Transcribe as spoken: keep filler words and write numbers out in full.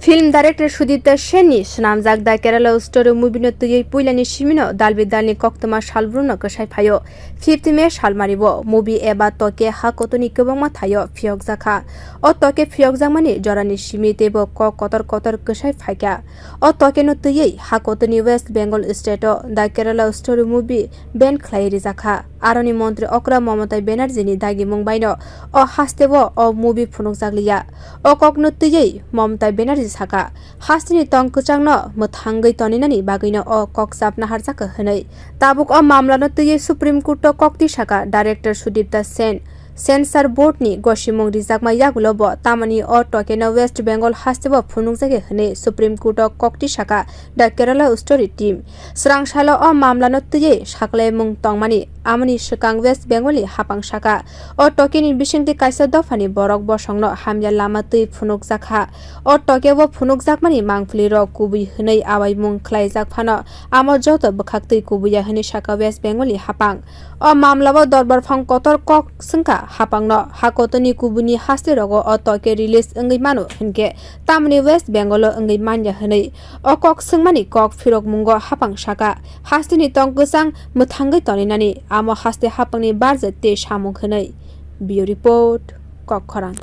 Film director Sudipta Sen ni swnamjak The Kerala Story movie no twiwi puilani simino dalbi dalni koktwma salbrumno kwsai phaio. Fifth May salmari o movie eba toke ha kotorni kwbangma thaio phiyokjakha. O toke phiyokjakmani jorani simi teibo kok kotor kotor kwsai phaikha. O toke no twiwi ha kotorni West Bengal state o The Kerala Story movie ban khlai rijakha. Aroni montri okra Mamata Banerjee ni dagimung baino o hasteo o movie phunukjakliya. O kokno twiwi Mamata Banerjee saka, hasteni tong kwchangno mwthangwi toninani bagwino o kok chapna harjakha hwnwi. Tabuk o mamlano twiwi Supreme Court o kok tisaka director Sudipta Sen. Censor Board ni gosimung rijakma yagulo bo tamoni o tokeno West Bengal hasteo phunukjakya hwnwi Supreme Court o kok tisaka The Kerala Story team. Srang salo o mamlano twiwi saklaimung tongmani, amoni swkang West Bengal ni hapang saka. O tokeni bisingtwi kaisa dophani borok bosongno hamya lama twi phunukjakha. O tokeo phunukjakmani mangpili rok kubui hwnwi awaimung khlaijak phano, amo joto bwkhaktwi kubuya hwnwi saka West Bengal ni hapang. O mamlao dorbar phang kotor kok swngkha hapangno, ha kotorni kubuni haste rogo o toke release wngwi mano hinkhe tamoni West Bengal o wngwi manya hwnwi o kok swngmani kok phirokmungo hapang saka. Hasteni tong kwchang mwthangwi toninani, amo haste hapangni barjak tei samung hwnwi. Bureau Report, Kokkhorang.